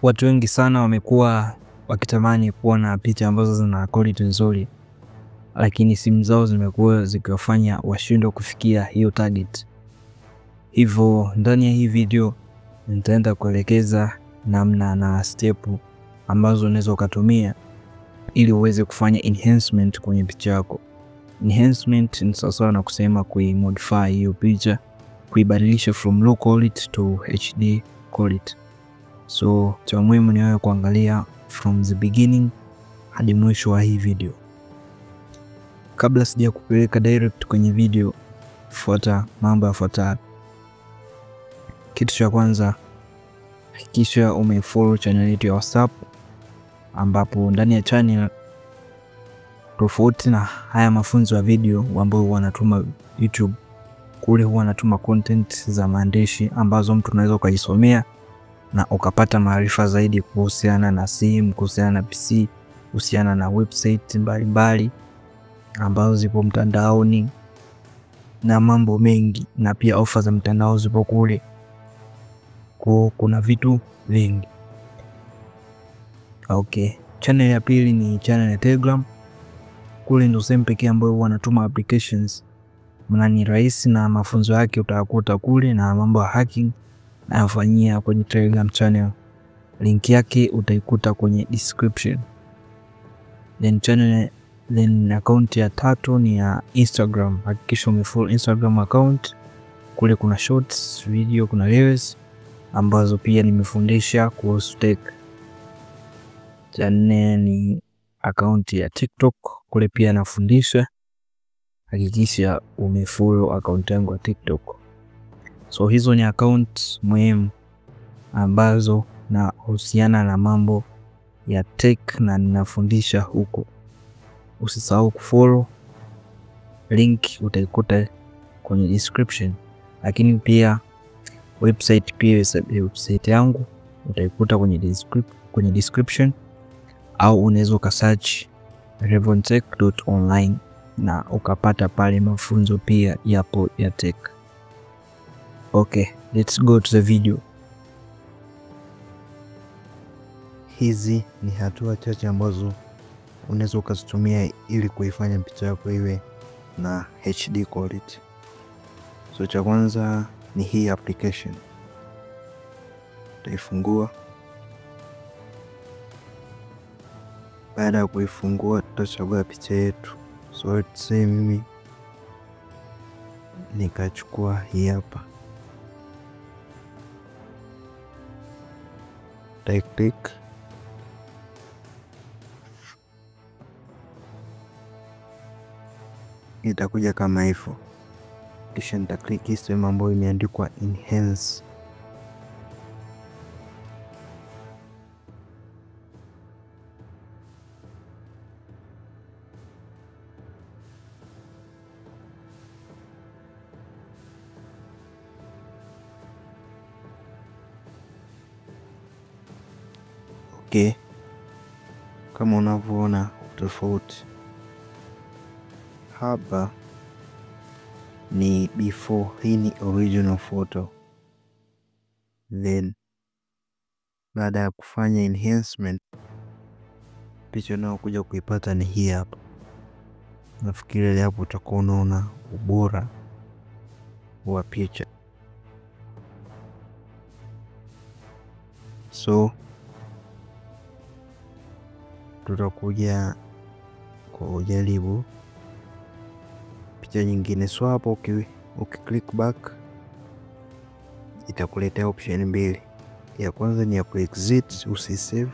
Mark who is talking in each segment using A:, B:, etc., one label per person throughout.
A: Watu wengi sana wamekuwa wakitamani kuwa na picha ambazo zina quality nzuri, lakini simu zao zimekuwa zikiwafanya washindwe kufikia hiyo target. Hivyo ndani ya hii video nitaenda kuelekeza namna na step ambazo unaweza ukatumia ili uweze kufanya enhancement kwenye picha yako. Enhancement ni sawasawa na kusema kuimodify hiyo picha, kuibadilisha from low quality to HD quality. So cha muhimu ni wewe kuangalia from the beginning hadi mwisho wa hii video. Kabla sija kupeleka direct kwenye video, fuata mambo yafuatayo. Kitu cha kwanza, hakikisha umefollow channel yetu ya WhatsApp, ambapo ndani ya channel, tofauti na haya mafunzo ya video ambayo wanatuma YouTube, kule huwa wanatuma content za maandishi ambazo mtu unaweza ukajisomea na ukapata maarifa zaidi kuhusiana na simu, kuhusiana na PC, kuhusiana na website mbalimbali ambazo zipo mtandaoni na mambo mengi, na pia ofa za mtandao zipo kule. Kwa kuna vitu vingi. Okay, channel ya pili ni channel ya Telegram. Kule ndio sehemu pekee ambayo wanatuma applications, maana ni rahisi na mafunzo yake utayakuta kule, na mambo ya hacking nayafanyia kwenye Telegram channel. Link yake utaikuta kwenye description. Then channel, then account ya tatu ni ya Instagram. Hakikisha umefollow Instagram account. Kule kuna shorts video, kuna reels ambazo pia nimefundisha kuhusu tech. Cha nne ni account ya TikTok, kule pia nafundisha. Hakikisha umefollow account yangu ya TikTok. So hizo ni account muhimu ambazo nahusiana na mambo ya tech na ninafundisha huko. Usisahau kufollow, link utaikuta kwenye description. Lakini pia website, pia website yangu utaikuta kwenye description, au unaweza ukasearch revontech.online na ukapata pale mafunzo pia yapo ya tech. Okay, let's go to the video.
B: Hizi ni hatua chache ambazo unaweza ukazitumia ili kuifanya picha yako iwe na HD quality. So cha kwanza ni hii application. Utaifungua. Baada ya kuifungua tutachagua picha yetu. So let's say mimi nikachukua hii hapa. Right click. Itakuja kama hivyo. Kisha nita click hii sehemu ambayo imeandikwa enhance. Okay, kama unavyoona tofauti hapa ni before, hii ni original photo, then baada ya kufanya enhancement picha unayokuja kuipata ni hii hapa. Nafikiri hapo utakuwa unaona ubora wa picha. So tutakuja kwa ujaribu picha nyingine. So hapo ukiclick back itakuletea option mbili. Ya kwanza ni ya kuexit usisave,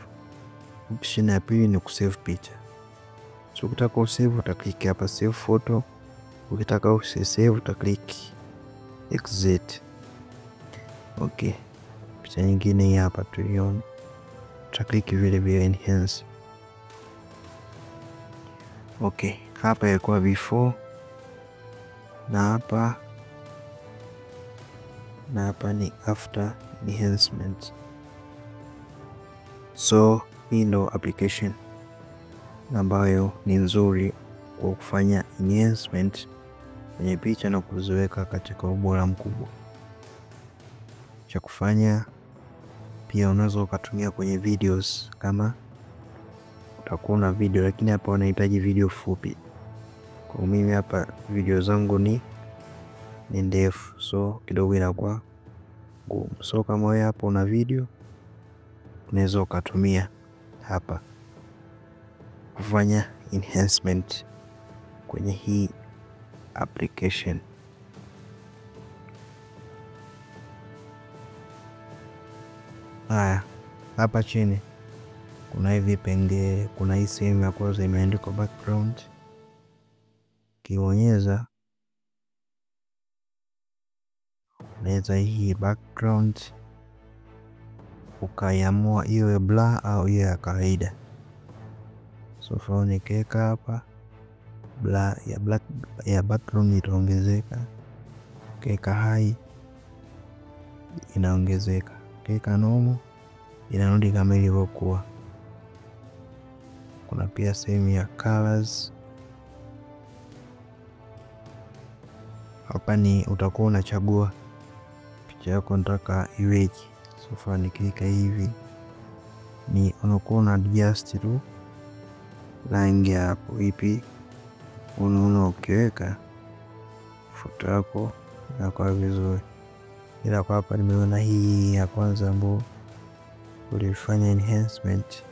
B: option ya pili ni kusave picha. So ukitaka usave utaklik hapa save photo, ukitaka usisave utaklik exit. Okay, picha nyingine hii hapa tuione, utaklik vile vile enhance. Okay, hapa ilikuwa before na hapa ni after enhancement. So hii ndo application ambayo ni nzuri kwa kufanya enhancement kwenye picha na kuziweka katika ubora mkubwa. Cha kufanya, Pia unaweza ukatumia kwenye videos kama utakuwa na video, lakini hapa unahitaji video fupi. Kwa mimi hapa video zangu ni ndefu, so kidogo inakuwa ngumu. So kama wewe hapo una video unaweza ukatumia hapa kufanya enhancement kwenye hii application. Haya, hapa chini kuna hivi vipengele, kuna hii sehemu ya kwanza imeandikwa background. Ukibonyeza unaweza hii background ukaiamua iwe blur au iwe ya kawaida. So far nikiweka hapa blur ya black ya background itaongezeka, ukiweka high inaongezeka, ukiweka normal inarudi kama ilivyokuwa. Kuna pia sehemu ya colors. Hapa ni utakuwa unachagua picha yako unataka iweje. So far nikiweka hivi ni unakuwa una adjust tu rangi hapo ipi unaona, ukiweka foto yako inakuwa vizuri. Ila kwa hapa nimeona hii ya kwanza ambayo ulifanya enhancement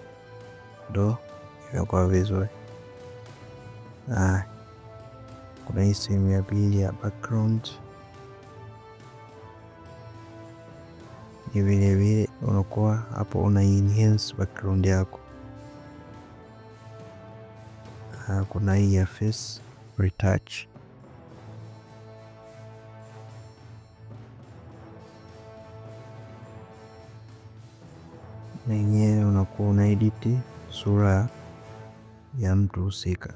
B: ndo imekuwa vizuri. Kuna hii sehemu ya pili ya background ni vile vile unakuwa hapo una enhance background yako. Kuna hii ya face retouch. Na yenyewe unakuwa una edit sura ya mtu husika.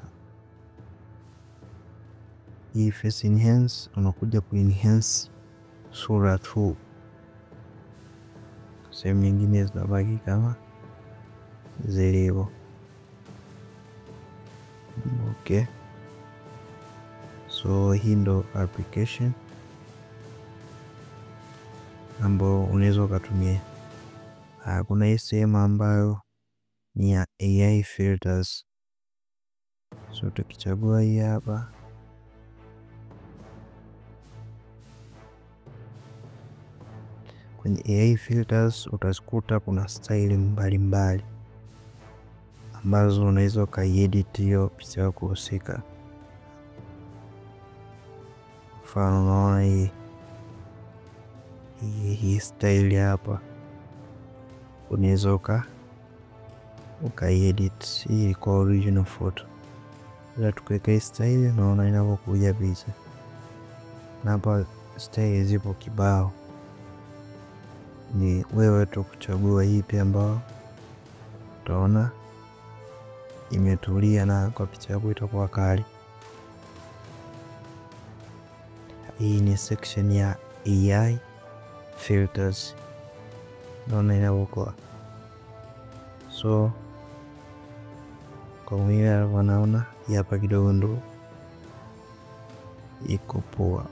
B: Hii face enhance unakuja ku enhance sura tu, sehemu nyingine zinabaki kama zilivyo. Okay, so hii ndo application ambayo unaweza ukatumia. Kuna hii sehemu ambayo ni ya AI filters. So tukichagua hii hapa kwenye AI filters utazikuta kuna style mbalimbali ambazo unaweza ukaiedit hiyo picha yako husika. Mfano unaona hii style hapa unaweza ukaiedit. Hii ilikuwa original photo, ila tukiweka hii style unaona inavyokuja picha. Na hapa style zipo kibao, ni wewe tu kuchagua ipi ambayo utaona imetulia na kwa picha yako itakuwa kali. Hii ni section ya AI filters, naona inavyokuwa. So kwa mimi naona hii hapa kidogo ndo iko poa.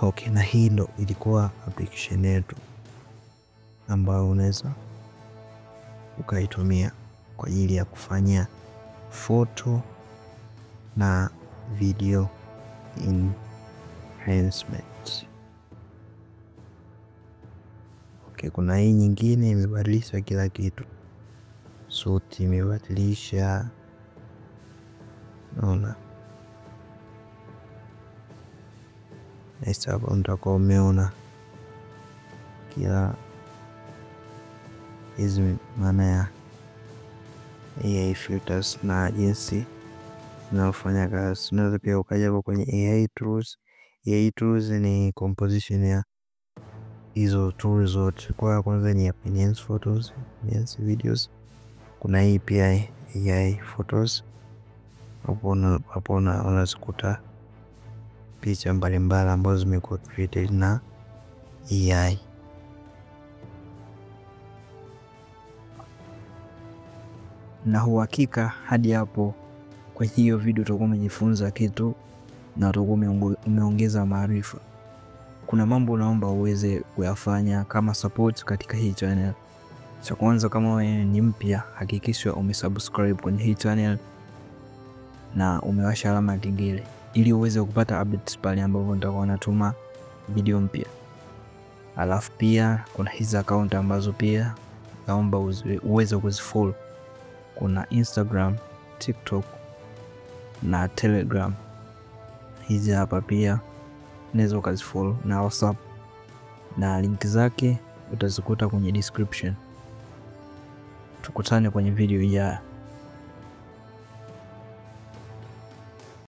B: Okay, na hii ndo ilikuwa application yetu ambayo unaweza ukaitumia kwa ajili ya kufanya photo na video enhancement. Okay, kuna hii nyingine imebadilisha kila kitu, sauti imebadilisha, naona hapo nitakuwa umeona kila hizi maana ya AI filters na jinsi zinafanya kazi. Unaweza pia ukaja kwenye AI tools. AI tools ni composition ya hizo tools zote. Kwa kwanza ni enhance photos, enhance videos. Kuna hii pia AI photos, hapo unazikuta picha mbalimbali ambazo zimekuwa created na AI.
A: Na uhakika hadi hapo kwenye hiyo video utakuwa umejifunza kitu na utakuwa umeongeza maarifa. Kuna mambo naomba uweze kuyafanya kama support katika hii channel. Cha kwanza, kama wewe ni mpya, hakikisha umesubscribe kwenye hii channel na umewasha alama ya kengele ili uweze kupata updates pale ambapo nitakuwa natuma video mpya. Alafu pia kuna hizi account ambazo pia naomba uweze kuzifollow. Kuna Instagram, TikTok na Telegram. Hizi hapa pia unaweza ukazifollow, na WhatsApp, na link zake utazikuta kwenye description. Tukutane kwenye video ijayo.